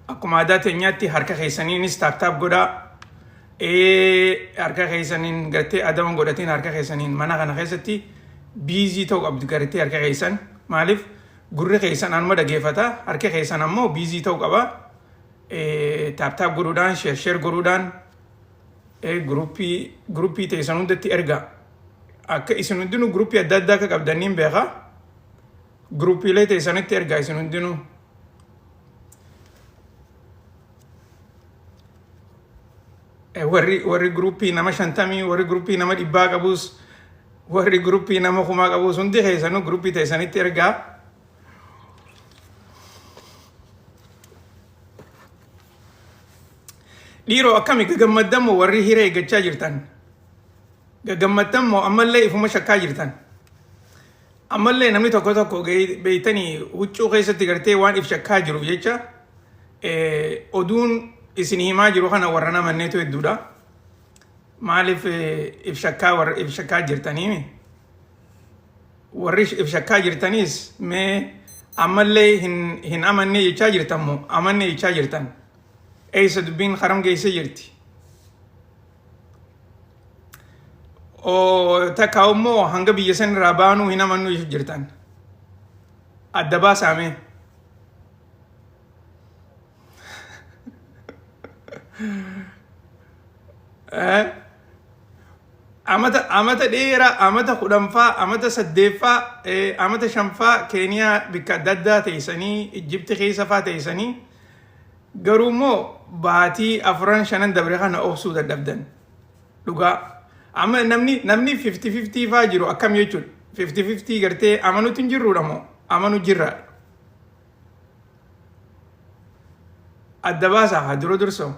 Akkuma aadaa teenyaatti harka keessaniinis tap tap godhaa. Harka keessaniin gartee adaba hin godhatiin harka keessaniin mana kana keessatti busy ta'uu qabdi gartee harka keessan. Maaliif gurri keessan anuma dhageeffata harki keessan ammoo busy ta'uu qaba. Tap tap godhuudhaan share share godhuudhaan guruppii guruppii teessan hundatti ergaa. Akka isin hundinuu guruppii adda addaa akka qabdan niin beeka. Guruppiilee teessanitti ergaa isin hundinuu. Warri guruppii nama 50, warri guruppii nama 100 qabus, warri guruppii nama 1000 qabus hundi keessanuu guruppii teessanitti ergaa. Dhiiroo akkami gagammaddan moo warri hiree eeggachaa jirtan? Gagammaddan moo ammallee ifuma shakkaa jirtan? Ammallee namni tokko tokko beeytanii huccuu keessatti gartee waan if shakkaa jiruuf jecha oduun isin himaa jiru kana warra namanneetu hedduudha. Maaliif if shakkaa warra if shakkaa jirtaniimi? Warri if shakkaa jirtaniis mee ammallee hin amannee jechaa jirtan moo amannee jechaa jirtan? Eessa dubbiin karam geessee jirti? Takkaa immoo hanga biyya san irraa baanuu hin amannuu jechuu jirtan. Adda baasaa mee. Amata amata dheeraa amata 10ffaa amata 8ffaa amata 5ffaa Keeniyaa bikka adda addaa teessanii Ijjibti keessa faa teessanii garuu immoo baatii afuran shanan dabre kana obsuu dadhabdan. Dhugaa. Amma namni 50-50 faa jiru akkam jechuudha. 50-50 gartee amanuutu hin jirruudha moo amanu jirra. Adda baasaa haa dura dursoo.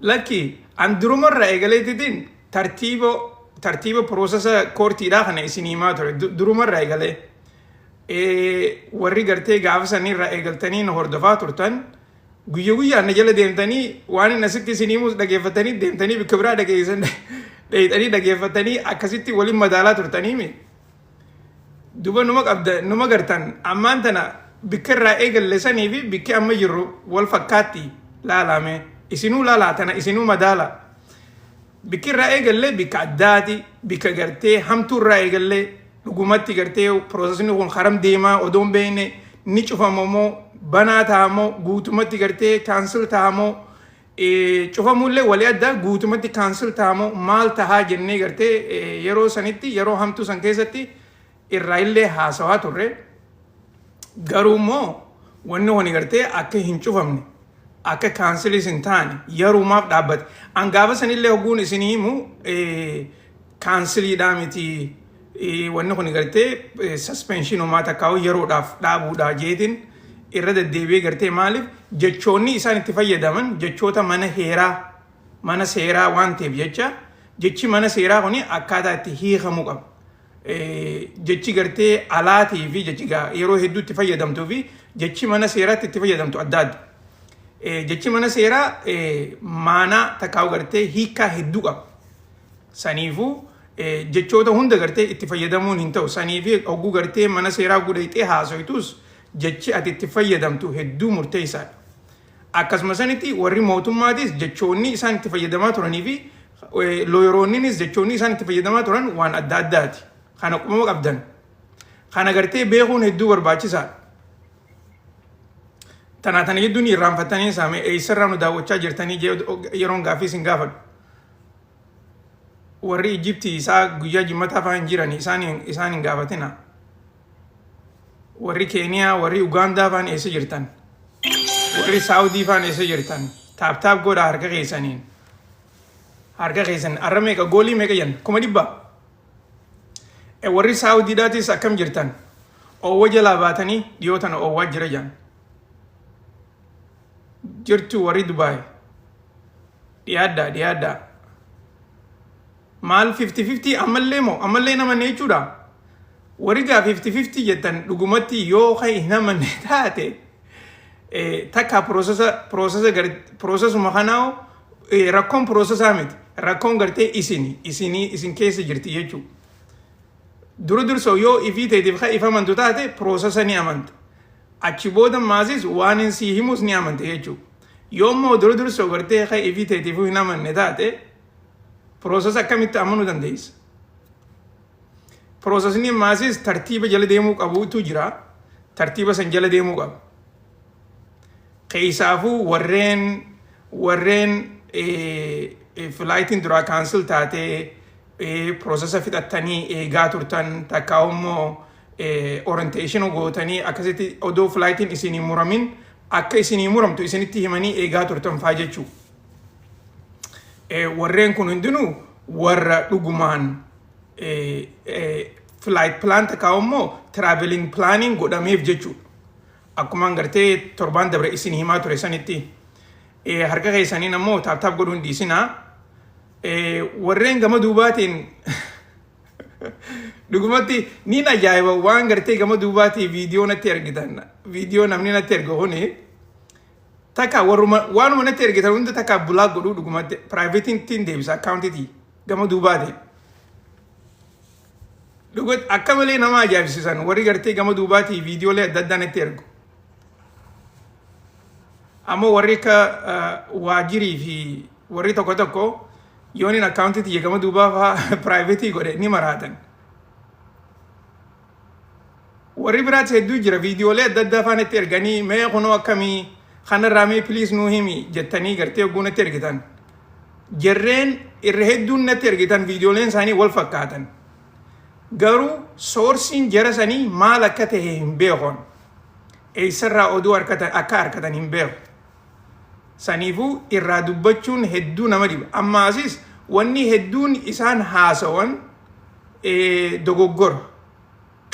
Lakki an durumarra eegaleetitiin tartiiba piroosesa koortiidhaa kana isin himaa ture durumarra eegalee. Warri gartee gaafa sanirra eegaltanii na hordofaa turtan guyya guyyaan na jala deemtanii waan inni asitti isin himus dhageeffatanii deemtanii bakka biraa dhageessan dheeyxanii dhageeffatanii akkasitti waliin madaalaa turtaniimi. Duba numa qabda numa gartan ammaan tana bikka irraa eegalle sanii fi bikki amma jirru wal fakkaatti laalame isinuu laalaa tana isinuu madaala. Bikki irraa eegalle bikka addaati bikka gartee hamtuu irraa eegalle dhugumatti gartee piroosesni kun karam deemaa odoo hin beekne ni cufama moo banaa ta'a moo guutumatti gartee cancel ta'a moo cufamullee walii adda guutumatti cancel ta'a moo maal tahaa jennee gartee yeroo sanitti yeroo hamtuu san keessatti irraa illee haasawaa turre. Garuu immoo wanni kuni gartee akka hin cufamne akka canceliis hin taane yerumaaf dhaabbate. An gaafa sanillee hogguun isinii himu canceliidhaa miti wanni kun gartee suspensionumaa takkaa'u yeroodhaaf dhaabuudha jeetiin irra deddeebi'ee gartee maaliif jechoonni isaan itti fayyadaman jechoota mana heeraa mana seeraa waan ta'eef jecha jechi mana seeraa kun akkaataa itti hiikamuu qaba. Jechi gartee alaatii fi jechi yeroo hedduu itti fayyadamtuu fi jechi mana seeraatti itti fayyadamtu adda adda. Jechi mana seeraa maanaa takkaa'u gartee hiikaa hedduu qaba. Saniifuu jechoota hunda gartee itti fayyadamuun hin ta'u. Saniifi hogguu gartee mana seeraa gudhayxee haasoytus jechi ati itti fayyadamtu hedduu murteessaadha. Akkasuma sanitti warri mootummaatis jechoonni isaan itti fayyadamaa turanii fi looyeroonninis jechoonni isaan itti fayyadamaa turan waan adda addaati. Kana qubama qabdan. Kana gartee beekuun hedduu barbaachisaadha. Tanaa tana jechuun irraanfattanii saame eessarraa nu daawwachaa jirtanii yeroon gaaffii isin gaafadhu. Warri Ijiptii isaa guyyaa jimmataa fa'aa hin jiran isaan hin gaafatina. Warri Keeniyaa, warri Ugaandaa fa'aan eessa jirtan? Warri Saawudii fa'aan eessa jirtan? Tap tap godhaa harka keessaniin. Harka keessan har'a meeqa goolii meeqa jenna? 100,000. Warri Saawudiidhaatis akkam jirtan? Oowwa jalaa baatanii dhiyoo tana oowwaa jira jedhan. Jirtu warri Dubaay. Dhiyaadhaa dhiyaadhaa. Maal 50-50 ammallee moo ammallee hin amanne jechuudha. Warri gaa 50-50 jettan dhugumatti yoo kan hin amanne taate takka piroosesuma kanaa rakkoon piroosesaa miti. Rakkoon gartee isin isinii isin keessa jirti jechuudha. Dura dursoo yoo ifii teetiif ka if amantu taate process ni amanta. Achi booda maasis waan hin sii himus ni amante jechuudha. Yoo immoo dura dursoo gartee ka ifii teetiifuu hin amanne taate process akkamitti amanuu dandeessa? Processni maasis tartiiba jala deemuu qabuutu jira. Tartiiba san jala deemuu qaba. Keessaafuu warreen flightiin duraa cancel taatee processa fixattanii eegaa turtan, takkaa immoo orientation gootanii akkasitti odoo flightiin isinii muramin akka isinii muramtu isinitti himanii eegaa turtan faa jechuu. Warreen kun hundinuu warra dhugumaan flight plan takkaa immoo traveling planning godhameef jechuudha. Akkuma gartee torbaan dabre isin himaa ture sanitti harka keessaniin ammoo tap tap godhuun dhiisinaa. Warreen gama duubaatiin dhugumatti niin ajaa'iba, waan gartee gama duubaatii viidiyoo natti ergitan, viidiyoo namni natti ergu kuni takka warruma waanuma natti ergitan hunda takka block godhuu, dhugumatti privateiin deebisa accountitii gama duubaatiin. Dhugumatti akka malee nama ajaa'ibsiisan warri gartee gama duubaatii viidiyoolee adda addaa natti ergu. Ammoo warri akka waajirii fi warri tokko tokko yooniin accountii tiyya gama duubaa fa'aa private godhe ni maraatan. Warri biraatti hedduu jira, viidiyoolee adda addaa fa'aa natti erganii, mee kunoo akkamii kanarraa mee please nuu himi jettanii gartee hogguu natti ergitan. Jarreen irra hedduun natti ergitan viidiyooleen isaanii wal fakkaatan. Garuu sourceiin jara sanii maal akka ta'e hin beekon. Eessarraa oduu akka harkatan hin beeku. Saniifuu irraa dubbachuun hedduu nama dhiba. Ammaasis wanni hedduun isaan haasawan dogoggora.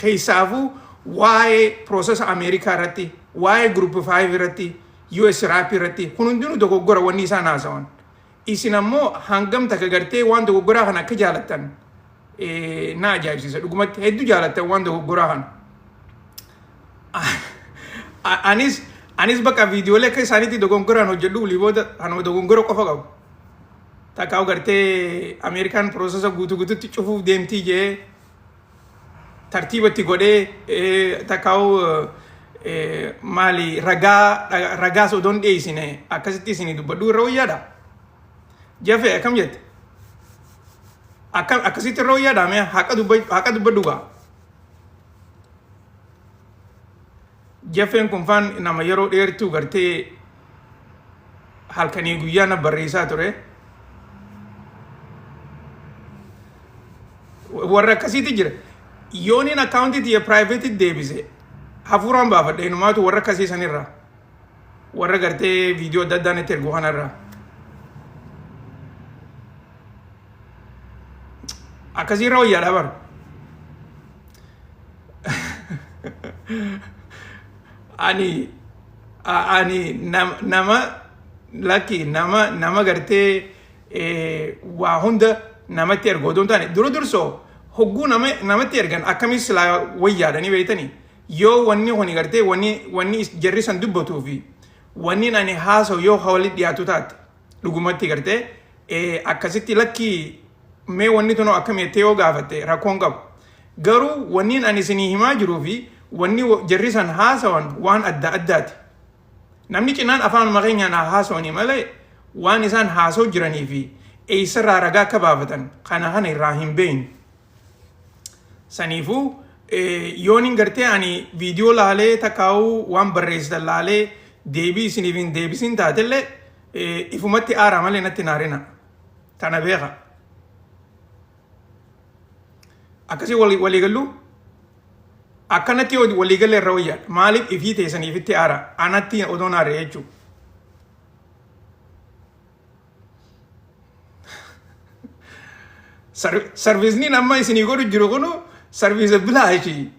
Keessaafuu waa'ee processa Ameerikaa irratti, waa'ee Group 5 irratti, US RAP irratti kun hundinuu dogoggora wanni isaan haasawan. Isin ammoo hangam takka gartee waan dogoggoraa kana akka jaalattan na ajaa'ibsiisa. Dhugumatti hedduu jaalattan waan dogoggoraa kana. Anis bakka viidiyoolee akka isaaniitti dogoggoraan hojjedhu olii booda kanuma dogoggora qofa qabu. Takkaa gartee Ameerikaan processa guutuu guututti cufuuf deemtii jee tartiibatti godhee, takkaa'u maali, ragaa ragaas odoon dhiyeessine akkasitti isinii dubbadhu irra wayyaadha. Jafee akkam jette? Akkam akkasitti irra wayyaadha? Mee haqa dubbadhu gaa. Jafeen kun faan nama yeroo dheertuu gartee halkanii guyyaa na barreessaa ture. Warra akkasiitti jira. Yooniin accountii tiyya private deebise hafuuraan baafadhe inumaatu warra akkasii sanirraa. Warra gartee viidiyoo adda addaa natti ergu kanarraa. Akkasiirra wayyaadha bara. Ani nama lakki nama gartee waa hunda namatti ergu odoo hin taane, dura dursoo hogguu nama namatti ergan akkamii silaa wayyaadhanii beektanii, yoo wanni kuni gartee wanni jarri san dubbatuu fi wanni ani haasa'u yoo walitti dhiyaatu taate, dhugumatti gartee akkasitti lakkii mee wanni tunoo akkamii jettee yoo gaafatte rakkoon qabu. Garuu wanni ani isinii himaa jiruu fi wanni jarri san haasawan waan adda addaati. Namni cinaan afaanuma keenyaan haa haasawanii malee waan isaan haasa'u jiranii fi eessarraa ragaa akka baafatan kana irraa hin beeknu. Saniifuu yoon gartee ani viidiyoo laalee takkaa'uu waan barreessitan laalee deebii isiniif hin deebisin taatellee ifumatti aaraa malee natti hin aarina. Tana beeka. Akkasii walii galluu akkanatti walii galle irra wayyaadha. Maaliif ifii teessaniifitti aara? Anatti odoon aare jechuudha. Serviceni amma isinii godhu jiru kunu service bilaashi.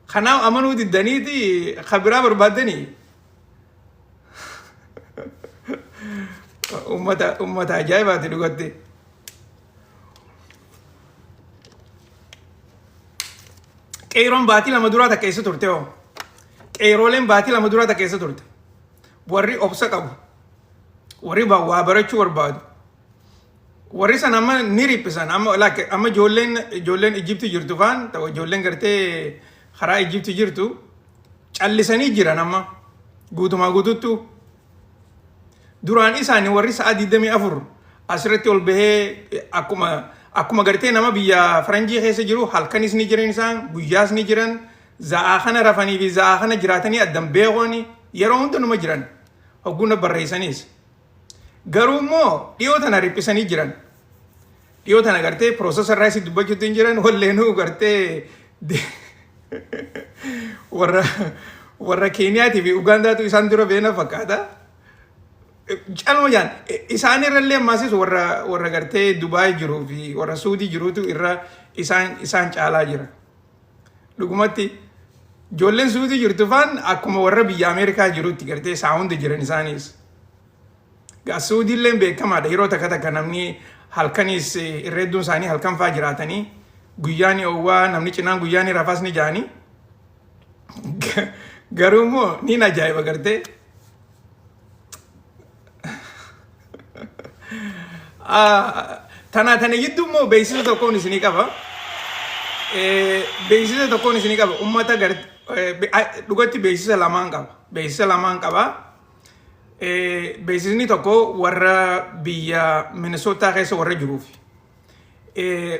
Kanaaf amanuu diddaniiti kabiraa barbaaddanii. Ummata ajaa'ibaati dhugatti. Qeeroon baatii 2 duraa takka eessa turte hoo? Qeerooleen baatii 2 duraa takka eessa turte? Warri obsa qabu. Warri waa barachuu barbaadu. Warri san amma ni riphisan. Amma like amma ijoolleen Ijipti jirtu faan ta'u, ijoolleen gartee karaa Ijipti jirtu callisanii jiran amma guutumaa guututtu. Duraan isaanii warri sa'a 24 asirratti ol bahee akkuma gartee nama biyya faranjii keessa jiru halkanis ni jiran, isaan guyyaas ni jiran, za'aa kana rafanii fi za'aa kana jiraatanii addan beekoni, yeroo hunda numa jiran hogguna barreessanis. Garuu immoo dhiyoo tana riphisanii jiran. Dhiyoo tana gartee process irraa isin dubbachuutti hin jiran. Walleenuu gartee warra Keeniyaatii fi Ugaandaatu isaan dura beena fakkaata. Calma jaan isaan irrallee ammasis warra gartee Dubaay jiruu fi warra Suudii jiruutu irra isaan caalaa jira. Dhugumatti ijoolleen Suudii jirtu faan akkuma warra biyya Ameerikaa jirutti gartee isaa hunda jiran isaanis. Gaa Suudiilleen beekamaadha, yeroo takka takka namni halkanis irra hedduun isaanii halkan faa jiraatanii guyyaan oowwaa namni cinaan guyyaan rafaas ni jaanii. Garuu immoo ni ajaa'iba gartee. Tana gidduu immoo beeksisa tokkoon isinii qaba. Beeksisa tokkoon isinii qaba. Uummata dhugatti beeksisa lamaan qaba. Beeksisa lamaan qaba. Beeksisni tokko warra biyya Minnesota keessa warra jiruuf.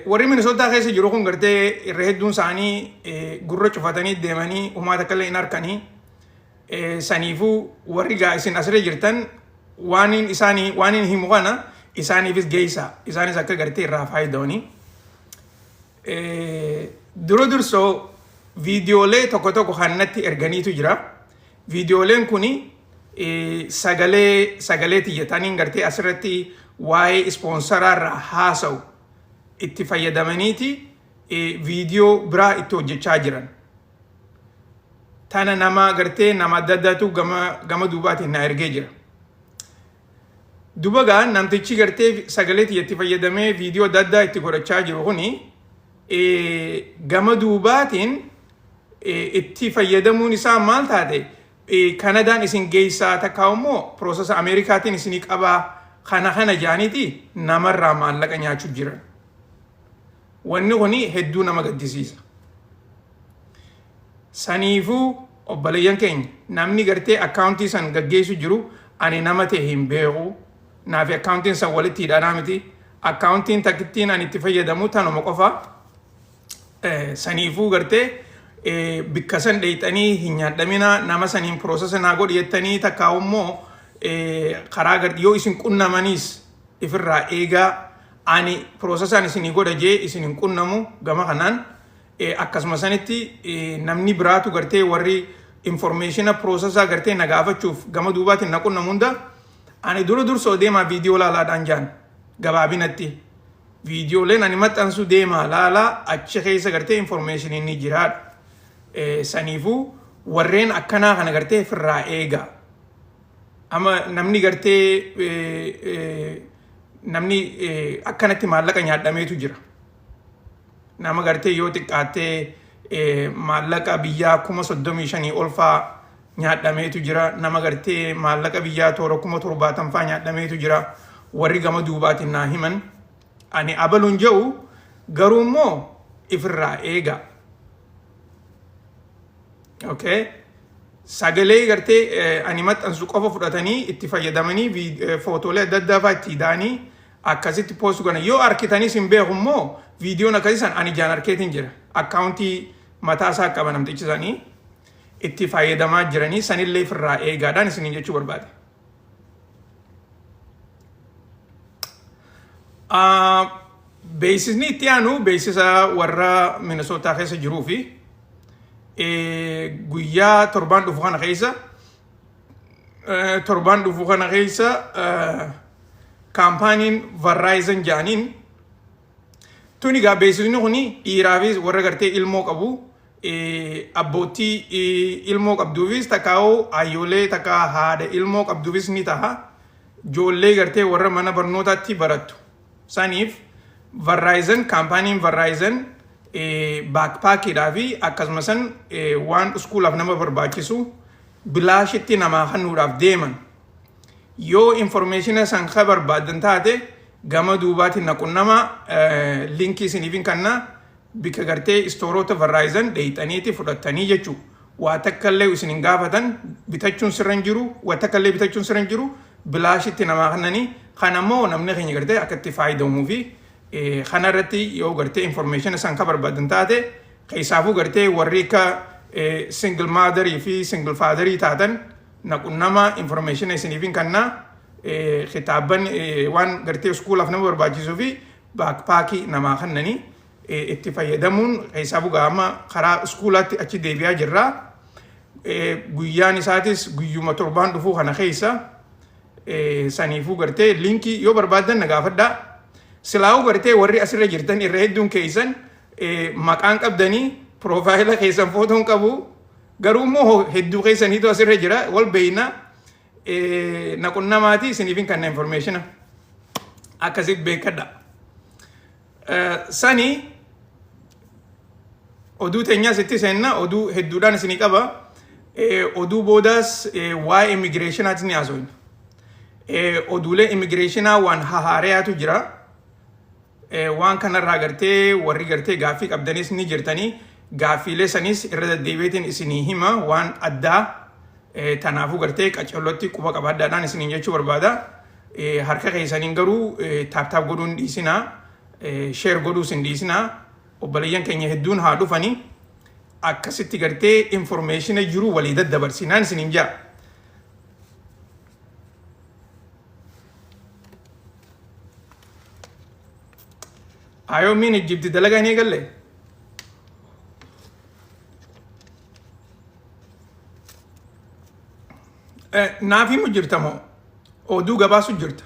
Warri Minnesota keessa jiru kun gartee irra hedduun isaanii gurra cufatanii deemanii uummata takka illee hin harkanii. Saniifuu warri gaa isin asirra jirtan waan isaanii waan hin himu kana isaaniifis geessa, isaanis akka gartee irraa faayidawanii. Dura dursoo viidiyoolee tokko tokko kan natti erganiitu jira. Viidiyooleen kuni sagalee tiyyataniin gartee asirratti waa'ee sponsor irraa haasa'u itti fayyadamaniiti viidiyoo biraa itti hojjechaa jiran. Tana nama gartee nama adda addaatu gama duubaatiin na ergee jira. Duba gaa namtichi gartee sagalee tiyyatti fayyadamee viidiyoo adda addaa itti godhachaa jiru kuni gama duubaatiin itti fayyadamuun isaa maal taate, Kanadaan isin geessaa takkaa immoo process Ameerikaatiin isinii qabaa kana kana jaaniiti namarraa maallaqa nyaachuu jiran. Wanni kuni hedduu nama gaddisiisa. Saniifuu obboleeyyan keenya, namni gartee account san gaggeessu jiru ani nama ta'e hin beeku. Naafi accountiin san walitti hidhanaa miti. Accountiin takkittiin ani itti fayyadamu tanuma qofa. Saniifuu gartee bikka san dheeyxanii hin nyaadhamina, nama saniin process naa godhi jettanii takkaa immoo karaa gadi yoo isin qunnamaniis ifirraa eegaa. Ani processaan isinii godha jee isin hin qunnamu gama kanaan. Akkasuma sanitti namni biraatu gartee warri information process gartee na gaafachuuf gama duubaatiin na qunnamu hunda ani dura dursoo deemaa viidiyoo laalaadhaan jaan. Gabaabinatti viidiyooleen ani maxxansu deemaa laalaa, achi keessa gartee information ni jiraadha. Saniifuu warreen akkanaa kana gartee ofirraa eegaa. Amma namni gartee namni akkanatti maallaqa nyaadhameetu jira. Nama gartee yoo xiqqaattee maallaqa biyyaa 35,000 ol faa nyaadhameetu jira. Nama gartee maallaqa biyyaa toora 70,000 faa nyaadhameetu jira. Warri gama duubaatiin naa himan. Ani abaluun jedhu, garuu immoo ifirraa eega. Okay. Sagalee gartee ani maxxansu qofa fudhatanii itti fayyadamanii footoolee adda addaa fa'aa itti hidhaanii akkasitti post godhan yoo arkitanis hin beeku. Immoo viidiyoon akkasii san ani jaan arkeetiin jira. Account mataa isaa qaba namtichi sanii itti fayyadamaa jiranii, sanillee ifirraa eegaadhaan isiniin jechuu barbaade. Beeksisni itti aanu beeksisa warra Minnesota keessa jiruu fi guyyaa torbaan dhufu kana keessa company'n Verizon jedhaniin tuni. Gaa beeksisni kuni dhiiraafis warra gartee ilmoo qabu, abbootii ilmoo qabduufis, takkaa'uu ayyoolee takka haadha ilmoo qabduufis ni ta'a. Ijoollee gartee warra mana barnootaatti barattu saniif Verizon, company'n Verizon backpackiidhaa fi akkasuma san waan schoolaaf nama barbaachisu bilaashitti namaa kennuudhaaf deeman. Yoo information san ka barbaadan taate Gama duubaatiin na qunnamaa, linkii isiniifin kannaa, bika gartee istooroota Verizon dheeyxaniiti fudhattanii jechuu. Waa takka illee isin hin gaafatan, bitachuun sirra hin jiru, waa takka illee bitachuun sirra hin jiru, bilaashitti namaa kennanii. Kana immoo namni keenya gartee akka itti fayyadamuu fi kana irratti yoo gartee information isaan ka barbaadan taate, keessaafuu gartee warri akka single motherii fi single fatherii taatan na qunnamaa, information isiniifin kannaa. Kitaabban waan gartee iskuulaaf nama barbaachisuu fi backpackii namaa kennanii itti fayyadamuun, keessaafuu gaama karaa iskuulaatti achi deebi'aa jirra. Guyyaan isaatis guyyuma torbaan dhufuu kana keessa. Saniifuu gartee linkii yoo barbaaddan na gaafadhaa. Silaa'uu gartee warri asirra jirtan irra hedduun keessan maqaan qabdanii, profile keessan footoon qabu, garuu immoo hedduu keessaniitu asirra jira, wal beeyna. Na qunnamaati, isiniifin kanna informationa akkasitti beekadha. Sani oduu teenyaas itti seenna. Oduu hedduudhaan isinii qaba. Oduu boodaas waa'ee immigrationaatis ni haasofna. Oduulee immigrationaa waan hahaareyaatu jira. Waan kanarraa gartee warri gartee gaaffii qabdanis ni jirtanii, gaaffiilee sanis irra deddeebiitiin isinii hima waan addaa. Tanaafuu gartee qacollotti quba qabaadhaadhaan isiniin jechuu barbaada. Harka keessaniin garuu tap tap godhuun dhiisinaa, share godhuus hin dhiisinaa. Obboleeyyan keenya hedduun haa dhufanii, akkasitti gartee informationa jiru walii daddabarsinaan isiniin jaa. Ayoomiin Ijjibti dalagaa hin eegalle? Naaf himu jirta moo oduu gabaasu jirta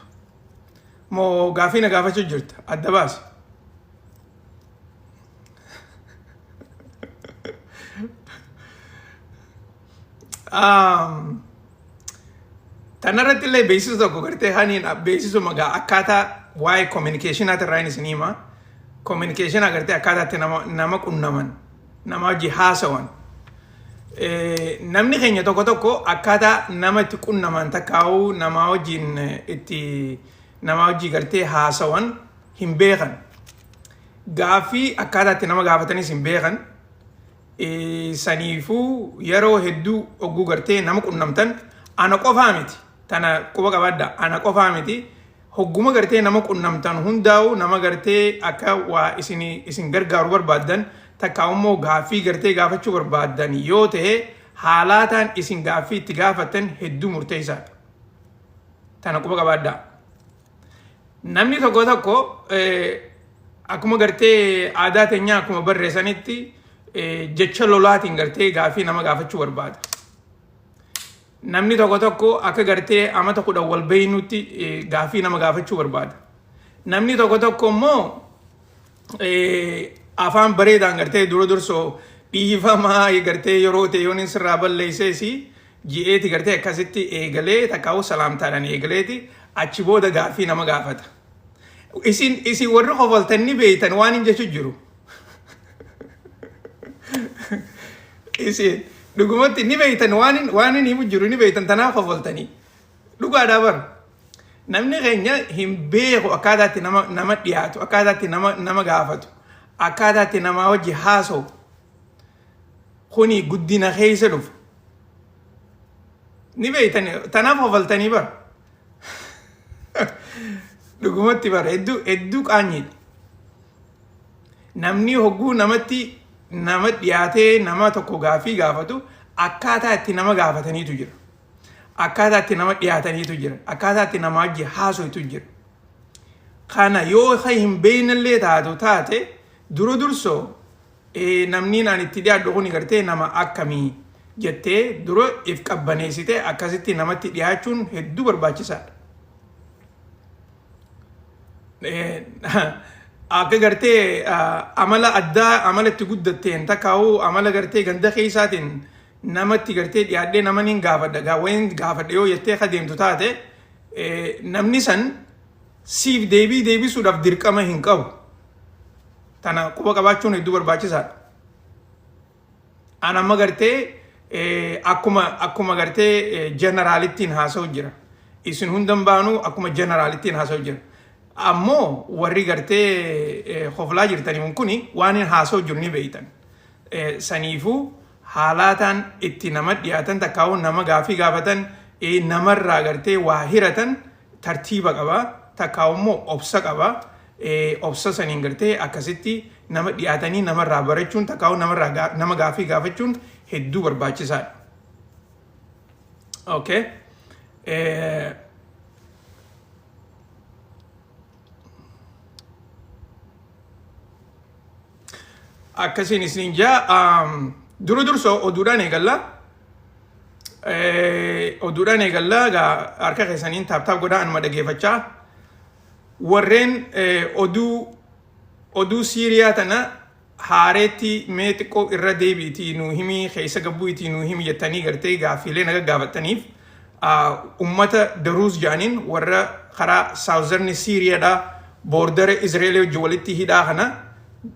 moo gaafii na gaafachuu jirta? Adda baasi. Tanarratti illee beeksisa tokko gartee haniin beeksisuma gaa akkaataa waa'ee communicationaa irraa isin hima. Communicationaa gartee akkaataa itti nama qunnaman, nama hojii haasawan. Namni keenya tokko tokko akkaataa nama itti qunnaman takkaa'uu nama wajjin itti nama hojii gartee haasawan hin beekan. Gaaffii akkaataa itti nama gaafatanis hin beekan. Saniifuu yeroo hedduu ogguu gartee nama qunnamtan, ana qofaa miti, tana quba qabadda, ana qofaa miti, hogguma gartee nama qunnamtan hundaa'u, nama gartee akka waa isin gargaaru barbaaddan takka immoo gaaffii gartee gaafachuu barbaaddan yoo ta'e, haalaataan isin gaaffii itti gaafattan hedduu murteessaadha. Tana quba qabaaddaa. Namni tokko tokko akkuma gartee aadaa teenyaa akkuma barreessanitti jecha lolaatiin gartee gaaffii nama gaafachuu barbaada. Namni tokko tokko akka gartee amata 10 wal beeynutti gaaffii nama gaafachuu barbaada. Namni tokko tokko immoo afaan bareedaan gartee dura dursoo dhiifamaa gartee yeroo ta'e yoon sirraa balleessees ji'eeti gartee akkasitti eegalee takkaa'u salaamtaadhaan eegaleeti achi booda gaaffii nama gaafata. Isin warri kofaltan ni beeytan waan hin jechu jiru. Isin dhugumatti ni beeytan, waan hin himu jiru ni beeytan, tanaaf kofaltanii. Dhugaadhaa bara. Namni keenya hin beeku akkaataa itti nama dhiyaatu, akkaataa itti nama gaafatu, akkaataa itti namaa wajji haasa'u. Kuni guddina keessa dhufa. Ni beeytan, tanaaf kofaltanii bara. Dhugumatti bara hedduu hedduu qaanyiidha. Namni hogguu namatti nama dhiyaatee nama tokko gaaffii gaafatu akkaataa itti nama gaafataniitu jira. Akkaataa itti nama dhiyaataniitu jira. Akkaataa itti nama wajji haasoitu jira. Kana yoo hin beeknellee taatu taate, dura dursoo namni ani itti dhiyaadhu kun gartee nama akkamii jettee dura if qabbaneessitee akkasitti namatti dhiyaachuun hedduu barbaachisaadha. Akka gartee amala addaa amala itti guddatteen takkaa'uu amala gartee ganda keessaatiin namatti gartee dhiyaadhee nama niin gaafadha gaawwan gaafadha yoo jettee ka deemtu taate, namni san siif deebii deebisuudhaaf dirqama hin qabu. Tana quba qabaachuun hedduu barbaachisaadha. An amma gartee akkuma gartee generalittiin haasa'u jira. Isin hundan baanuu akkuma generalittiin haasa'u jira. Ammoo warri gartee koflaa jirtanii kuni waan hin haasa'u jiru ni beeytan. Saniifuu haalaataan itti nama dhiyaatan, takkaa'uu nama gaafii gaafatan, namarraa gartee waa hiratan tartiiba qaba, takkaa'u immoo obsa qaba. Obsa saniin gartee akkasitti nama dhiyaatanii namarraa barachuun, takkaa'u namarraa nama gaafii gaafachuun hedduu barbaachisaadha. Okay. Akkasiin isiniin jaa, dura dursoo oduudhaan eegalla. Oduudhaan eegalla gaa, harka keessaniin tap tap godhaa, anuma dhageeffachaa. Warreen oduu Siiriyaa tana haareetti mee xiqqoo irra deebiitii nuu himii, keessa gabbuu itii nuu himi jettanii gartee gaaffiilee naga gaafattaniif, ummata Daruuz jedhaniin warra karaa southern Siiriyaadhaa border Izraa'el wajjin walitti hidhaa kana,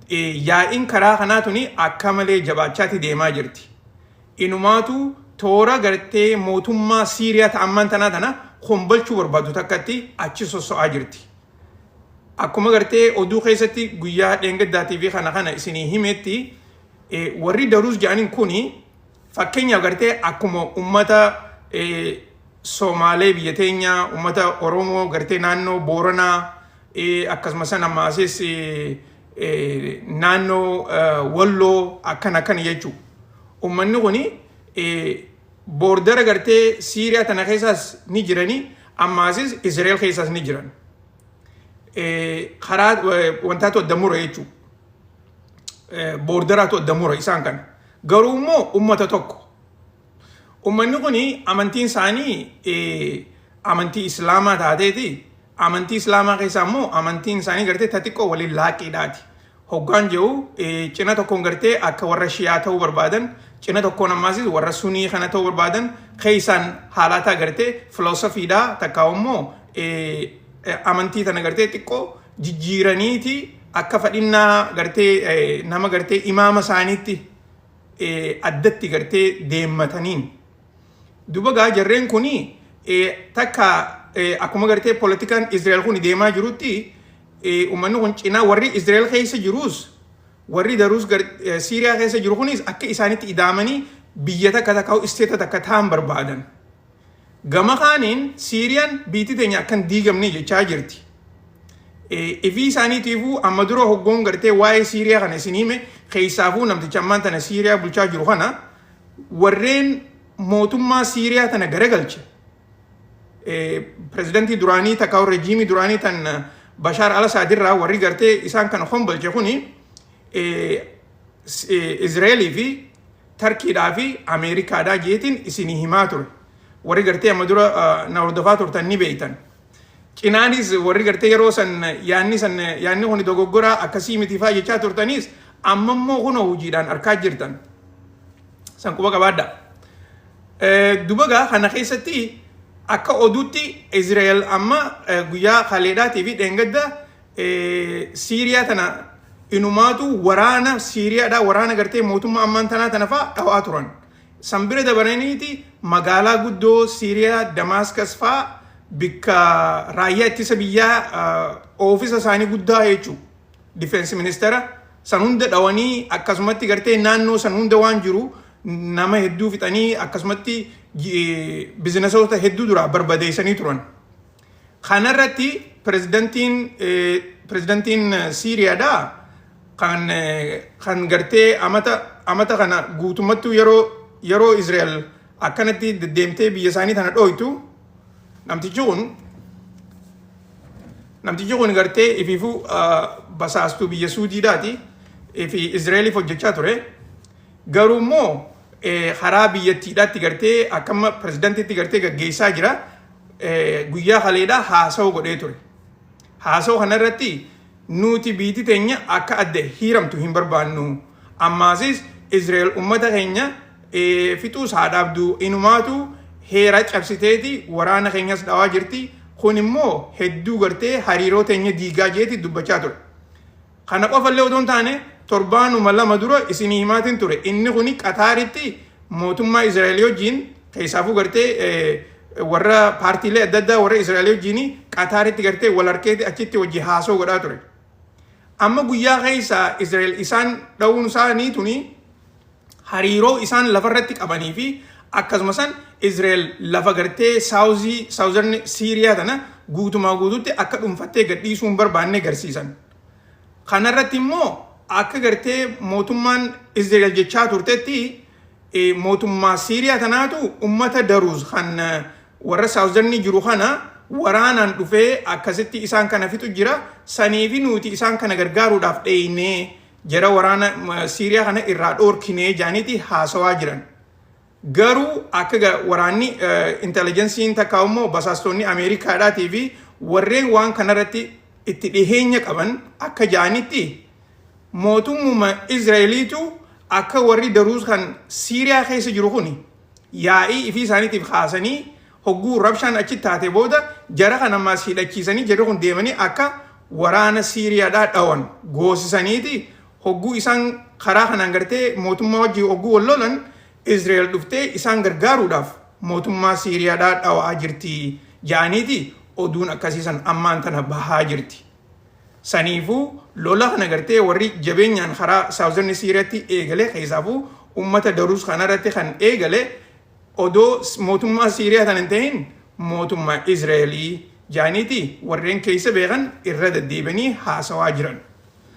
yaa'iin karaa kanaa tuni akka malee jabaachaati deemaa jirti. Inumaatu toora gartee mootummaa Siiriyaa ta'ammaan tanaa tana kombalchuu barbaadu takkatti achi sosso'aa jirti. Akkuma gartee oduu keessatti guyyaa dheengaddaatii fi kana kana isinii himetti, warri Daruuz jedhaniin kuni fakkeenyaaf gartee akkuma ummata Somaalee biyya teenyaa, ummata Oromoo gartee naannoo Booranaa, akkasumas ammaasis naannoo Walloo akkana akkana jechuudha. Uummanni kuni border gartee Siiriyaa tana keessaas ni jiranii, ammaasis Israa'el keessaas ni jiran. Karaa wantaatu adda mura jechuudha. Borderaatu adda mura isaan kana. Garuu immoo ummata tokko. Uummanni kuni amantiin isaanii amantii Islaamaa taateeti. Amantii Islaamaa keessaa immoo amantiin isaanii gartee ta xiqqoo waliin laaqiidhaati. Hoggaan jiru cina tokkoon gartee akka warra Shiyaa ta'uu barbaadan, cina tokkoon ammaasis warra Sunii kana ta'uu barbaadan, keessaan haalaataa gartee filoosofiidhaa takka immoo amantii tana gartee xiqqoo jijjiiraniiti akka fadhinnaa gartee nama gartee imaama isaaniitti addatti gartee deemmataniin. Duba gaa jarreen kuni takka akkuma gartee poolitikaan Israa'el kun deemaa jirutti, uummanni kun cinaa warri Israa'el keessa jirus, warri Daruus Siiriyaa keessa jiru kunis akka isaanitti idaamanii biyya takka takka state takka ta'an barbaadan. Gama kaaniin Siiriyaan biitti teenya akkan diigamne jechaa jirti. Ifii isaaniitiifuu amma dura hoggoon gartee waa'ee Siiriyaa kana isin hime, keessaafuu namticha ammaan tana Siiriyaa bulchaa jiru kana, warreen mootummaa Siiriyaa tana garagalche, pirezidantii duraanii takka rejiimii duraanii tan Bashaar al-Asaadirraa warri gartee isaan kana hombalche kuni Izraa'elii fi Tarkiidhaa fi Ameerikaadhaa jeetiin isinii himaa ture. Warri gartee amma dura na hordofaa turtan ni beeytan. Cinaanis warri gartee yeroo san yaanni san yaanni kun dogoggoraa akkasii miti faa jechaa turtanis, amma immoo kunoo hojiidhaan arkaa jirtan. San quba qabaadha. Dubagaa kana keessatti akka oduutti Izraa'el amma guyyaa kaleedhaatii fi dheengadda Siiriyaa tana inumaatu waraana Siiriyaadhaa, waraana gartee mootummaa ammaan tanaa tana faa dhawaa turan. San bira dabaraniiti magaalaa guddoo Siiriyaa Damaaskas faa bikka raayyaa ittisa biyyaa oofisa isaanii guddaa jechuudha. Defense ministeera san hunda dhawanii, akkasumatti gartee naannoo san hunda waan jiru nama hedduu fixanii, akkasumatti businessoota hedduu duraa barbadeessanii turan. Kanarratti pirezidantiin Siiriyaadhaa kan gartee amata kana guutummattuu yeroo Israa'el akkanatti deddeemtee biyya isaanii tana dhooytu, namtichi kun gartee ifiifuu basaastuu biyya Suudiidhaati fi Israa'eliif hojjechaa ture. Garuu immoo karaa biyyattiidhaatti gartee akkama pirezidantiitti gartee gaggeessaa jira. Guyyaa kaleedhaa haasawaa godhee ture. Haasawaa kanarratti nuti biiti teenya akka adda hiiramtu hin barbaannu. Ammaasis Israa'el uummata keenya fixuus haa dhaabdu, inumaatu heera cabsiteeti waraana keenyas dhawaa jirti. Kun immoo hedduu gartee hariiroo teenya diigaa jeeti dubbachaa ture. Kana qofallee otoo hin taane, torbaanuma 2 dura isinii himaatiin ture. Inni kuni Qataaritti mootummaa Israa'el wajjin keessaafuu gartee warra paartiilee adda addaa warra Israa'el wajjin Qataaritti gartee wal harkeeti achitti wajji haasoo godhaa ture. Amma guyyaa keessa Israa'el isaan dha'uun isaanii tuni hariiroo isaan lafarratti qabanii fi akkasuma san Israa'el lafa gartee southii southern Siiriyaa tana guutumaa guututti akka dhuunfattee gadhiisuu hin barbaanne garsiisan. Kanarratti immoo akka gartee mootummaan Israa'el jechaa turtetti, mootummaa Siiriyaa tanaatu ummata Daruuz kan warra southernii jiru kana waraanaan dhufee akkasitti isaan kana fixu jira. Saniifi nuti isaan kana gargaaruudhaaf dheeynee jara waraana Siiriyaa kana irraa dhoorkinee jaaniiti haasawaa jiran. Garuu akka waraanni intelligenceiin takka immoo basaastonni Ameerikaadhaatii fi warreen waan kanarratti itti dhiheenya qaban akka jaanitti, mootummuma Israa'eliitu akka warri Daruuz kan Siiriyaa keessa jiru kun yaa'ii ifii isaaniitiif kaasanii, hogguu rabshaan achi taate booda jara kana ammaas hidhachiisanii, jarri kun deemanii akka waraana Siiriyaadhaa dhawan goosisaniiti. Hogguu isaan karaa kanaan gartee mootummaa wajjin hogguu wal lolan, Israa'el dhuftee isaan gargaaruudhaaf mootummaa Siiriyaadhaa dhawaa jirti jaaniiti oduun akkasiisan ammaan tana bahaa jirti. Saniifuu lola kana gartee warri jabeenyaan karaa southern Siiriyaatti eegale, keessaafuu uummata Daruus kanarratti kan eegale, odoo mootummaa Siiriyaa tan hin ta'in mootummaa Israa'elii jaaniiti warreen keessa beekan irra deddeebianii haasawaa jiran.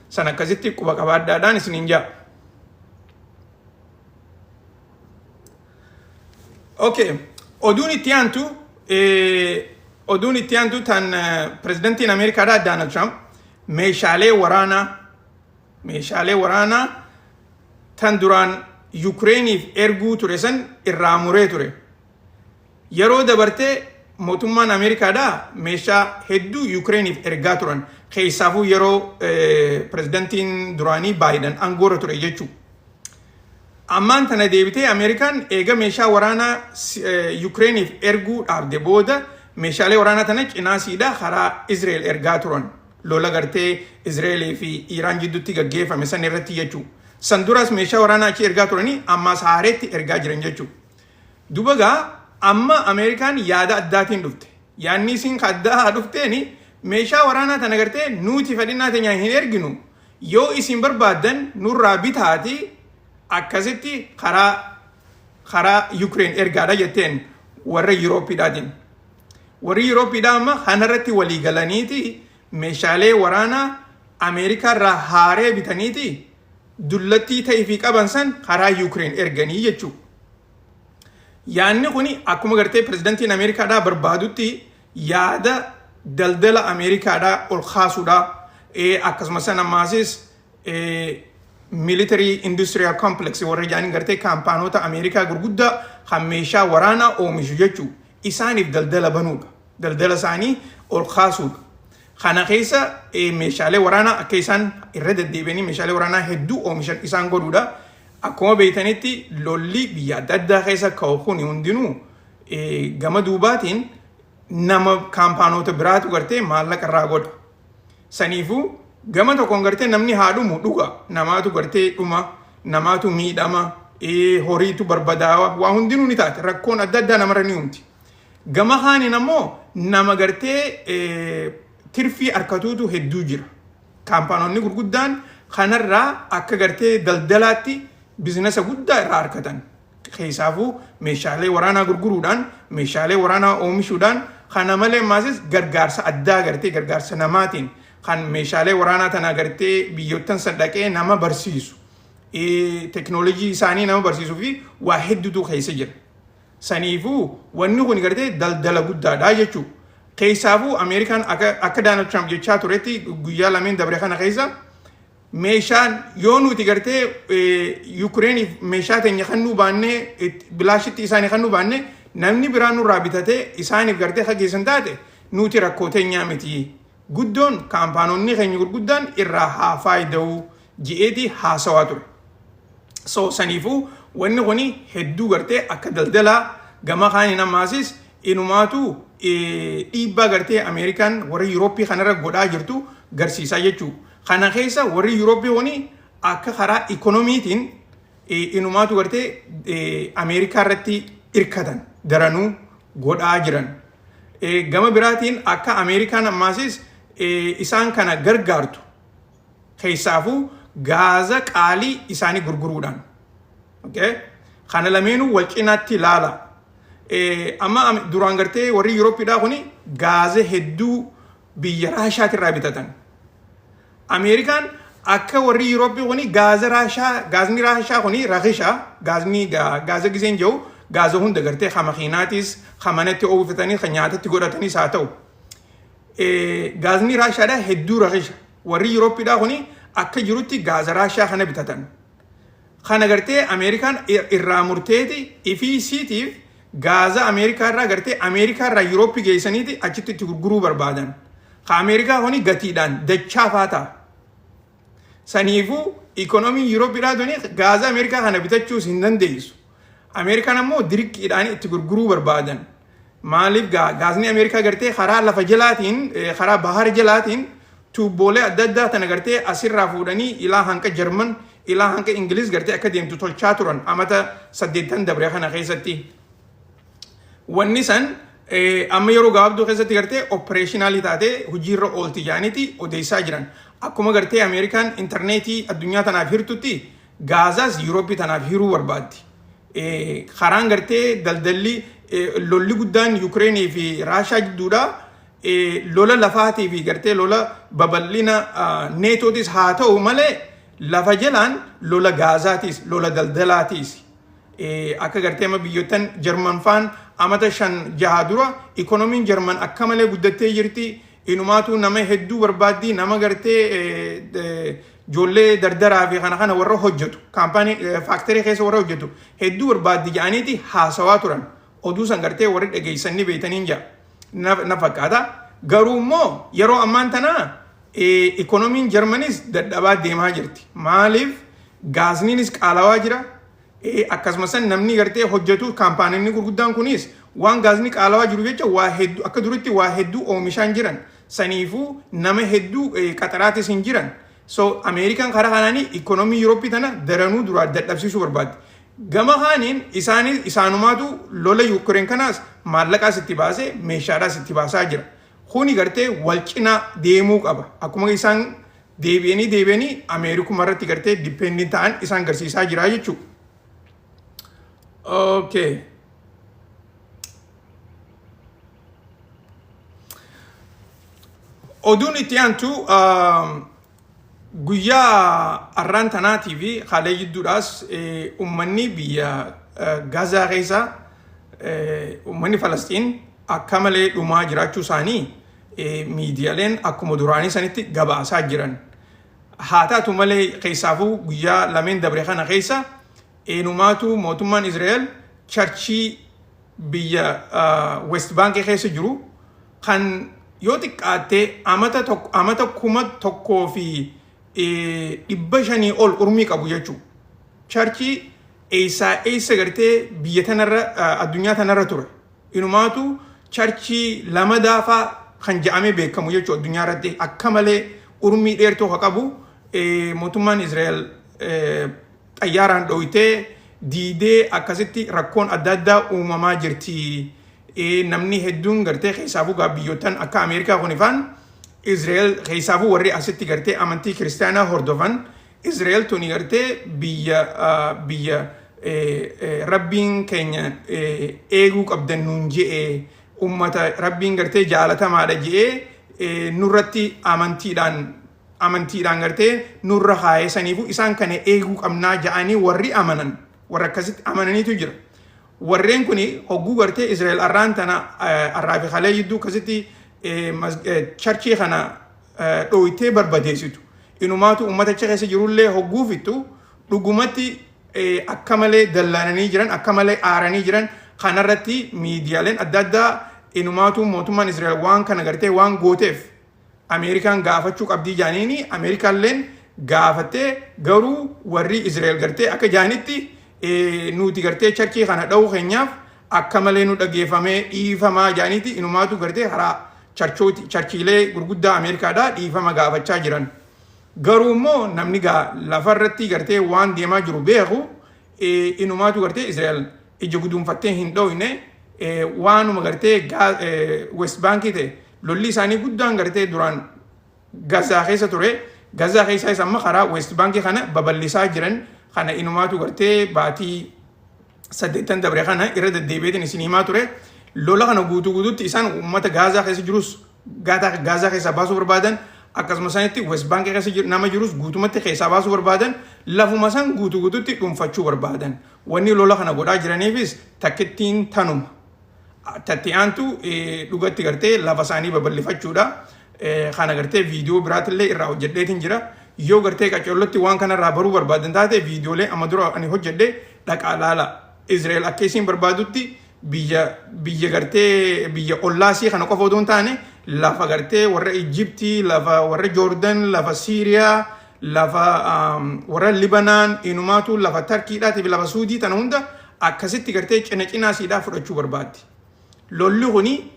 San akkasitti quba qabaadhaadhaan isiniin jaa. Okay, oduun itti aantu tan pirezidantiin Ameerikaadhaa Donald Trump meeshaalee waraanaa tan duraan Yukireeniif erguu ture san irraa muree ture. Yeroo dabartee mootummaan Ameerikaadhaa meeshaa hedduu Yukireeniif ergaa turan. Keessaafuu yeroo pirezidantiin duraanii Baayiden aangoorra ture jechuudha. Ammaan tana deebitee Ameerikaan eega meeshaa waraanaa Yukireeniif erguu dhaabde booda, meeshaalee waraanaa tana cinaa siidhaa karaa Israa'el ergaa turan. Lola gartee Israa'elii fi Iraan jidduutti gaggeeffame san irratti jechuudha. San duraas meeshaa waraanaa achi ergaa turanii, ammaas haareetti ergaa jiran jechuudha. Duba gaa amma Ameerikaan yaada addaatiin dhufte. Yaadni isiin addaa dhufteeni, meeshaa waraanaa tana gartee nuti fedhinnaa teenya hin erginu. Yoo isin barbaaddan nurraa bitaati, akkasitti karaa Yukireen ergaadha jetteen warra Yuurooppiidhaatiin. Warri Yuurooppiidhaa amma kanarratti walii galaniiti meeshaalee waraanaa Ameerikaa irraa haaree bitaniiti dullattii ta'ee fi qaban san karaa Yukireen erganii jechuudha. Yaadni kun akkuma gartee pirezidantiin Ameerikaadhaa barbaadutti yaada daldala Ameerikaadhaa ol kaasuudha. Akkasumas ammaasis military industrial complex warra jedhanii gartee kaampaanota Ameerikaa gurguddaa kan meeshaa waraanaa oomishu jechuudha. Isaaniif daldala banuudha. Daldala isaanii ol kaasuudha. Kana keessa meeshaalee waraanaa akka isaan irra deddeebi'anii meeshaalee waraanaa hedduu oomishan isaan godhuudha. Akkuma beektanitti lolli biyya adda addaa keessa ka'u kun hundinuu gama duubaatiin nama kaampaanota biraatu gartee maallaqa irraa godha. Saniifuu gama tokkoon gartee namni haa dhumu, dhuga namaatu gartee dhuma, namaatu miidhama, horiitu barbadaawa, waa hundinuu ni taate, rakkoon adda addaa namarra ni uumti. Gama kaaniin ammoo nama gartee tirfii harkatuutu hedduu jira. Kaampaanonni gurguddaan kanarraa akka gartee daldalaatti businessa guddaa irraa harkatan. Keessaafuu meeshaalee waraanaa gurguruudhaan, meeshaalee waraanaa oomishuudhaan, kana malee maasis gargaarsa addaa gartee gargaarsa namaatiin kan meeshaalee waraanaa tana gartee biyyoottan san dhaqee nama barsiisu. Teknoolojii isaanii nama barsiisuu fi waa hedduutu keessa jira. Saniifuu wanni kun gartee daldala guddaadha jechuudha. Keessaafuu Ameerikaan akka Donald Trump jechaa turetti guyyaa lameen dabre kana keessa, meeshaan yoo nuti gartee Yukireeniif meeshaa teenya kan nu baannee bilaashitti isaanii kan nu baanne, namni biraa nurraa bitatee isaaniif gartee hageessan taate, nuti rakkoo teenyaa miti. Guddoon kaampaanonni keenya gurguddaan irraa haa faayida'u ji'eeti haasawaa ture. So saniifuu wanni kuni hedduu gartee akka daldalaa, gama kaaniin ammaasis inumaatu dhiibbaa gartee Ameerikaan warra Yurooppii kanarra godhaa jirtu garsiisaa jechuudha. Kana keessa warri Yurooppii kuni akka karaa ikoonomiitiin inumaatu gartee Ameerikaa irratti hirkatan daranuu. godhaa jiran. Gama biraatiin akka Ameerikaan ammaasis isaan kana gargaartu keessaafuu gaaza qaalii isaanii gurguruudhaan. Okay? Kana lameenuu wal cinaatti ilaala. Amma duraan gartee warri Yuurooppiidhaa kuni gaaza hedduu biyya Raashaatirraa bitatan. Ameerikaan akka warri Yuurooppii kuni gaaza Raashaa, gaazni Raashaa kuni rakisha, gaazni gaaza giseen jiru gaaza hunda gartee ka makiinaatis, ka manatti oomishatanii, ka nyaatatti godhatanis haa ta'u. Gaazni Raashaadhaa hedduu rakisha. Warri Yuurooppiidhaa kuni akka jirutti gaaza Raashaa kana bitatan. Kana gartee Ameerikaan irraa murteeti ifii isiitiif gaaza Ameerikaa irraa gartee Ameerikaa irraa Yuurooppii geessaniiti achitti itti gurguruu barbaadan. Ka Ameerikaa kuni gatiidhaan dachaa faa ta'a. Saniifuu ikoonomiin Yuurooppiidhaa tuni gaaza Ameerikaa kana bitachuus hin dandeessu. Ameerikaan ammoo dirqiidhaan itti gurguruu barbaadan. Maaliif gaazni Ameerikaa gartee karaa lafa jalaatiin, karaa bahar jalaatiin tuubboolee adda addaa tana gartee asirraa fuudhanii ilaa hanqa Jarman, ilaa hanqa Ingiliz gartee akka deemtu tolchaa turan amata 80 dabre kana keessatti. Wanni san amma yeroo gabaabduu keessatti gartee operational taatee hojiirra oolti jaaniiti odeessaa jiran. Akkuma gartee Ameerikaan intarneetii addunyaa tanaaf hirtutti gaazaas Yuurooppii tanaaf hiruu barbaaddi. Karaan gartee daldalli lolli guddaan Yukireenii fi Raashaa jidduudha. Lola lafaatii fi gartee lola babal'ina neetootis haa ta'u malee lafa jalaan lola gaazaatis lola daldalaatiis. Akka gartee amma biyyottan Jarman faan amata 5-6 dura ikoonomiin Jarman akka malee guddattee jirti. Inumaatu nama hedduu barbaaddi, nama gartee ijoollee dardaraa fi kana kana warra hojjetu, kaampaanii factory keessa warra hojjetu hedduu barbaaddi jedhaniiti haasawaa turan. Oduu san gartee warri dhageessan ni beeytaniin jaa na fakkaata. Garuu immoo yeroo ammaan tanaa ikoonomiin Jarmanis dadhabaa deemaa jirti. Maaliif? Gaazniinis qaalawaa jira. Akkasumas namni gartee hojjetu kaampaaniin gurguddaan kunis waan gaazni qaalawaa jiru jecha waa hedduu akka duritti waa hedduu oomishaan jiran. Saniifuu nama hedduu qaxaraatis hin jiran. So Ameerikaan karaa kanaanii ikoonomii Yurooppii tana daranuu duraa dadhabsiisuu barbaaddi. Gama kaaniin isaanis isaanumaatu lola Yuukireen kanaas maallaqaas itti baasee meeshaadhaas itti baasaa jira. Kuni gartee wal cinaa deemuu qaba. Akkuma isaan deebi'anii deebi'anii Ameerikuma irratti gartee dependent ta'an isaan garsiisaa jira jechuudha. Okay. Oduun itti aantu, guyyaa arraan tanaatii fi haalee jidduudhaas uummanni biyya Gaazaa keessa, uummanni Falastiin akka malee dhumaa jiraachuu isaanii miidiyaaleen akkuma duraanii sanitti gabaasaa jiran. Haa taatu malee keessaafuu guyyaa lameen dabre kana keessa eenumaatu mootummaan Israa'el churchii biyya West Bank keessa jiru kan yoo xiqqaattee amata 1500 ol urmii qabu jechuudha. Churchii eessaa eessa gartee biyya tanarra, addunyaa tanarra ture. Inumaatu churchii lama daafaa kan jedhamee beekamu jechuudha, addunyaa irratti akka malee urmii dheertuu ka qabu mootummaan Israa'el xayyaaraan dhoyitee diidee akkasitti rakkoon adda addaa uumamaa jirti. Namni hedduun gartee keessaafuu biyyoottan akka Ameerikaa kun ifaan Israa'el keessaafuu warri asitti gartee amantii kiristaanaa hordofan Israa'el tuni gartee biyya rabbiin keenya eeguu qabdan nuun je'e, ummata rabbiin gartee jaalatamaadha je'ee nurratti amantiidhaan gartee nurra kaayee, saniifuu isaan kana eeguu qabnaa ja'anii warri amanan, warra akkasitti amananiitu jira. Warreen kun hogguu gartee Israa'el arraan tana arraa fi kalee jidduu akkasitti churchii kana dhooytee barbadeessitu. Inumaatu uummata achi keessa jirullee hogguu fixxu dhugumatti akka malee dallaananii jiran, akka malee aaranii jiran. Kanarratti miidiyaaleen adda addaa inumaatu mootummaan Israa'el waan kana gartee waan gooteef Ameerikaan gaafachuu qabdii jaaniini, Ameerikaalleen gaafattee, garuu warri Israa'el gartee akka jaanitti nuti gartee churchii kana dha'uu keenyaaf akka malee nu dhageeffamee dhiifamaa jaaniiti, inumaatu gartee karaa churchiilee gurguddaa Ameerikaadhaa dhiifama gaafachaa jiran. Garuu immoo namni gaa lafarratti gartee waan deemaa jiru beeku inumaatu gartee Israa'el ija guduunfattee hin dhoyne. Waanuma gartee West Bankii ta'e, lolli isaanii guddaan gartee duraan Gazaa keessa ture. Gazaa keessaa isa amma karaa West Bankii kana babal'isaa jiran kana inumaatu gartee baatii 8 dabre kana irra deddeebi'eetiin isin himaa ture. Lola kana guutuu guutuutti isaan uummata Gaazaa keessa jirus Gaazaa keessaa baasuu barbaadan, akkasuma isaanitti West Bankii keessa nama jirus guutumatti keessaa baasuu barbaadan, lafuma san guutuu guutuutti dhuunfachuu barbaadan. Wanni lola kana godhaa jiraniifis takkittiin tanuma. Tatti aantu dhugatti gartee lafa isaanii babal'ifachuudha. Kana gartee viidiyoo biraatillee irraa hojjedheetiin jira. Yoo gartee qacollotti waan kanarraa baruu barbaadan taate, viidiyoolee amma dura ani hojjedhe dhaqaa laala. Israa'el akka isiin barbaadutti biyya gartee biyya ollaasii kana qofa odoo hin taane, lafa gartee warra Ijiptii, lafa warra Joordan, lafa Siiriyaa, lafa warra Libanaan, inumaatu lafa Tarkiidhaatii fi lafa Suudii tana hunda akkasitti gartee cina cinaa siidhaa fudhachuu barbaaddi. Lolli kuni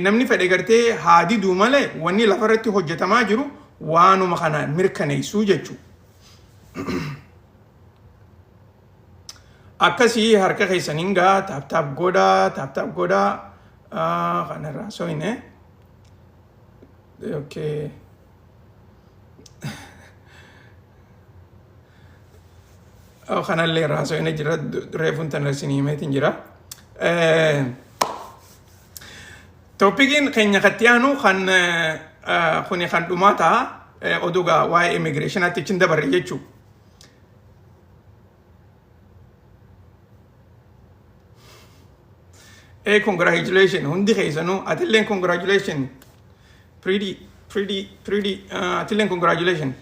namni fedhe gartee haa diduu malee, wanni lafarratti hojjetamaa jiru waanuma kana mirkaneessuu jechuudha. Akkasii harka keessaniin gaa tap tap godhaa, tap tap godhaa. Kanarraa soyne. Okay. Kanallee irraa soyne jira, reefuun tana isin himeetiin jira. Topiciin keenya katti aanu kan kuni kan dhumaa ta'a. Oduu gaa waa'ee immigrationaatti achiin dabarre jechuudha. Hey, congratulation hundi keessanuu. Atilleen congratulation, pretty pretty pretty, atilleen congratulation.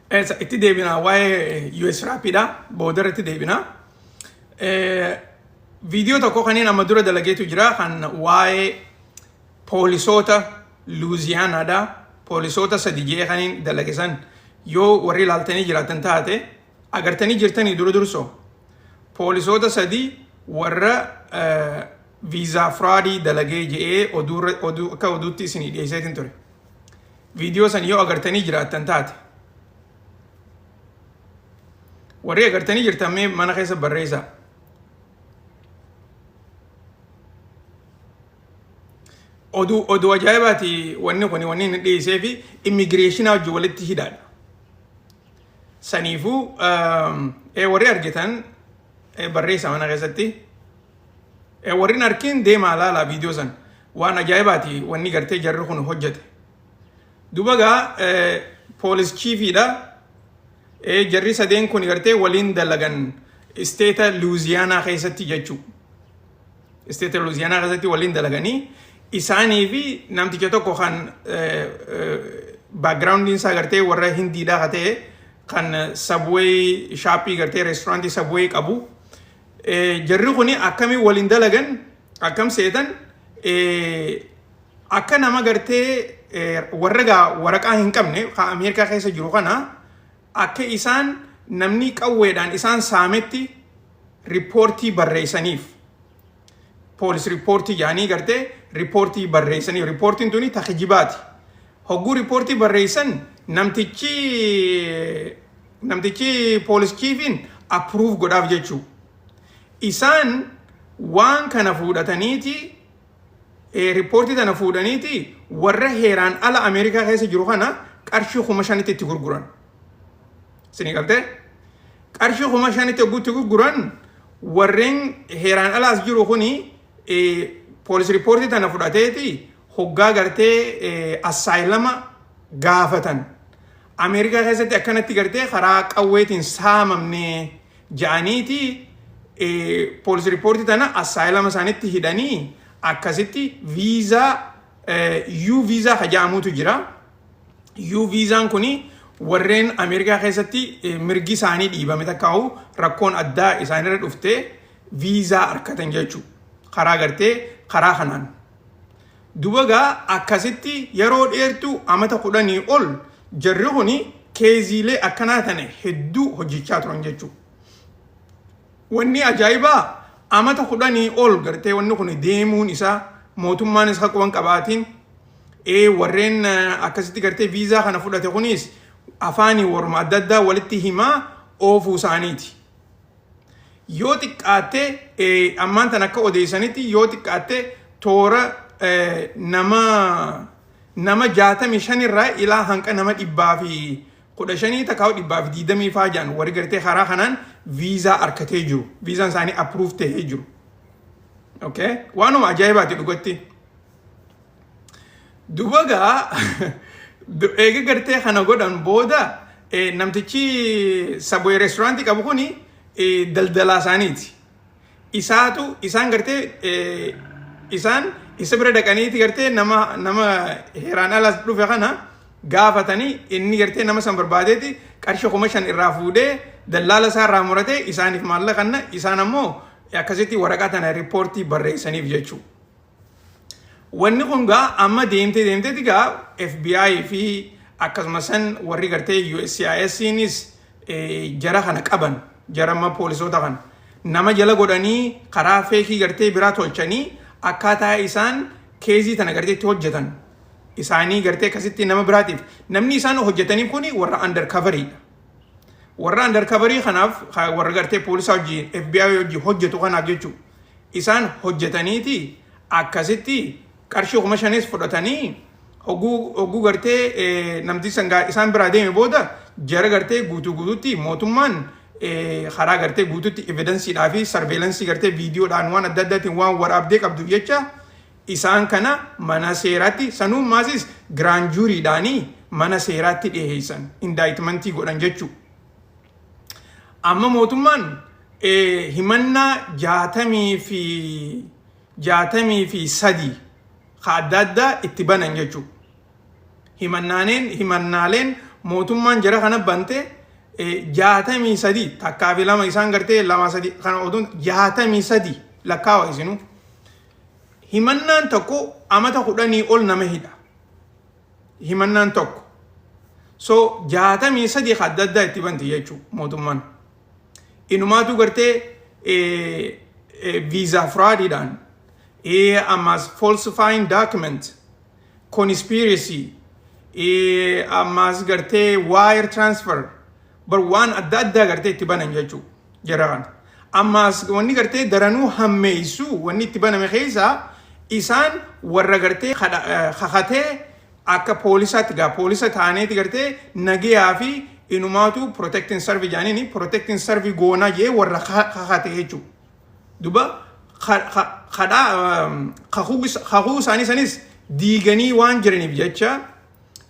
Eessa itti deebinaa? Waa'ee US Rapidha boodarra itti deebinaa. Viidiyoo tokko kanneen amma dura dalageetu jira, kan waa'ee poolisoota Luuziyaanaadha. Poolisoota sadi jee kaniin dalage san yoo warri ilaaltanii jiraatan taate agartanii jirtanii. Dura dursoo poolisoota sadi warra visa fraudii dalagee je'ee oduu akka oduutti isinii dhiyeesseetiin ture. Viidiyoo san yoo agartanii jiraattan taate, warri agartanii jirtan mee mana keessa barreessaa. Oduu ajaa'ibaati wanni kun, wanni inni dhiyeessee fi immigrationaa wajjin walitti hidhaadha. Saniifuu warri argitan barreessa mana keessatti. Warri hin arkin deemaa laalaa viidiyoo san, waan ajaa'ibaati wanni gartee jarri kun hojjete. Duba gaa police chiefiidha. Jarri sadeen kun gartee waliin dalagan statea Luuziyaanaa keessatti jechuudha. Statea Luuziyaanaa keessatti waliin dalaganii, isaanii fi namticha tokko kan backgroundiin isaa gartee warra Hindiidhaa ka ta'e, kan Subway shopii gartee restaurantii Subway qabu. Jarri kuni akkamiin waliin dalagan, akkam seetan? Akka nama gartee warra gaa waraqaa hin qabne kan Ameerikaa keessa jiru kana, akka isaan namni qawweedhaan isaan saametti reportii barreessaniif. Police reportii jedhanii gartee reportii barreessaniif. Reportiin tuni takijibaati. Hogguu reportii barreessan namtichi police chiefiin approve godhaaf jechuu. Isaan waan kana fuudhataniiti, reportii tana fuudhaniiti, warra heeraan ala Ameerikaa keessa jiru kana qarshii 5,000tti itti gurguran. Isinii galtee? Qarshii 5,000tti hogguu itti gurguran, warreen heeraan alaas jiru kuni police reportii tana fudhateeti hoggaa gartee asyluma gaafatan. Ameerikaa keessatti akkanatti gartee karaa qawweetiin saamamne ja'aniiti police reportii tana asyluma isaanitti hidhanii, akkasitti viizaa U visa ka jedhamutu jira. U visaan kuni warreen Ameerikaa keessatti mirgi isaanii dhiibame takkaa'u rakkoon addaa isaanirra dhuftee viizaa argatan jechuudha. Karaa gartee karaa kanaan. Duba gaa akkasitti yeroo dheertuu amata 10 ol jarri kuni caseiilee akkanaa tana hedduu hojjechaa turan jechuudha. Wanni ajaa'ibaa amata 10 ol gartee wanni kun deemuun isaa, mootummaanis akka quban qabaatiin, warreen akkasitti gartee viizaa kana fudhate kunis afaanii warma adda addaa walitti himaa oofuu isaaniiti. Yoo xiqqaatte, ammaan tan akka odeessanitti, yoo xiqqaatte toora nama 65 irraa ilaa hanqa nama 115 takkaa 120 faa jedhan warri gartee karaa kanaan viizaa argatee jiru. Viizaan isaanii approve ta'ee jiru. Okay? Waanuma ajaa'ibaati dhugatti. Duba gaa eega gartee kana godhan booda, namtichi Subway restaurantii qabu kuni daldalaa isaaniiti. Isaatu isaan gartee isaan isa bira dhaqaniiti gartee nama heeraan ala dhufe kana gaafatanii, inni gartee nama san barbaadeeti qarshii 5,000 irraa fuudhee, dallaala isaa irraa muratee isaaniif maallaqa kanna, isaan ammoo akkasitti waraqaa tana riippoortii barreessaniif jechuudha. Wanni kun gaa amma deemtee deemteeti gaa FBI fi akkasuma san warri gartee USCISnis jara kana qaban, jara amma poolisoota kana nama jala godhanii karaa fake gartee biraa tolchanii akkaataa isaan case tana gartee itti hojjetan isaanii gartee akkasitti nama biraatiif namni isaan hojjetaniif kuni warra undercoveriidha. Warra undercoverii kanaaf, warra gartee poolisaa hojii FBI hojii hojjetu kanaaf jechuudha. Isaan hojjetaniiti akkasitti qarshii 5,000s fudhatanii, hogguu gartee namti sangaa isaan biraa deeme booda, jara gartee guutuu guutuutti mootummaan karaa gartee guutuutti evidenceiidhaa fi surveillance gartee viidiyoodhaan waan adda addaatiin waan waraabdee qabduuf jecha, isaan kana mana seeraatti, sanuu maasis grand jurydhaanii mana seeraatti dhiyeessan, indictmentii godhan jechuudha. Amma mootummaan himannaa 63 ka adda addaa itti banan jechuudha. Himannaaleen mootummaan jara kana bante 63, takkaa fi lama, isaan gartee lama sadi kana oduun 63 lakkaawa isinu. Himannaan tokko amata 10 ol nama hidha. Himannaan tokko. So 63 ka adda addaa itti banti jechuudha mootummaan. Inumaatu gartee visa fraudiidhaan, ammas falsifying document, conspiracy, ammas gartee wire transfer bar waan adda addaa gartee itti banan jechuudha jara kana. Ammas wanni gartee daranuu hammeessu, wanni itti baname keessaa, isaan warra gartee kakatee akka poolisaatti gaa poolisa taaneeti gartee nagayaa fi inumaatu protecting serve jaaniini, protecting serve goonaa jee warra kakate jechuudha. Duba kadhaa kakuu isaanii sanis diiganii waan jiraniif jecha,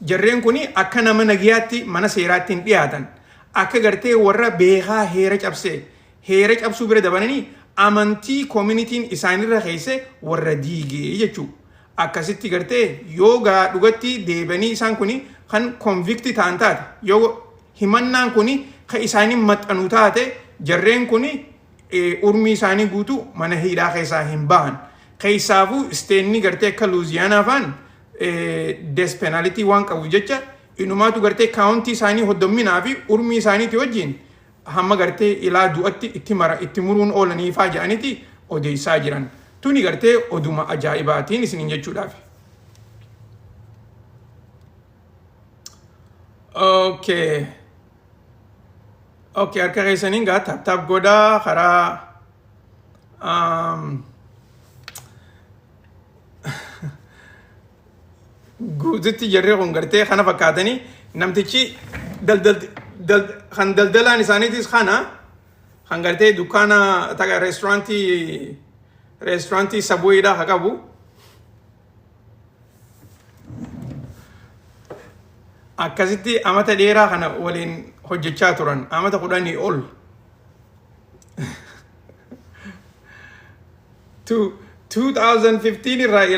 jarreen kun akka nama nagayaatti mana seeraatti hin dhiyaatan. Akka gartee warra beekaa heera cabsee, heera cabsuu bira dabalanii amantii communityn isaanirra keesse warra diigee jechuudha. Akkasitti gartee yoo gaa dhugatti deebanii isaan kun kan convict ta'an taate, yoo himannaan kun kan isaanii maxxanu taate, jarreen kun urmii isaanii guutuu mana hidhaa keessaa hin bahan. Keessaafuu stateni gartee akka Luuziyaanaa faan death penalty waan qabuuf jecha, inumaatu gartee county isaanii hoddomminaa fi urmii isaaniiti wajjin hamma gartee ilaa du'atti itti mara itti muruun oolanii faa jedhaniiti odeessaa jiran. Tuni gartee oduma ajaa'ibaatiin isiniin jechuudhaaf. Okay. Okay, harka keessaniin gaa tap tap godhaa karaa guututti. Jarri kun gartee kana fakkaatanii, namtichi kan daldalaan isaaniitis kana, kan gartee dukkaana taka restaurantii Subwaydhaa haa qabu. Akkasitti amata dheeraa kana waliin hojjechaa turan, amata 10 ol. 2015 irraa ilaa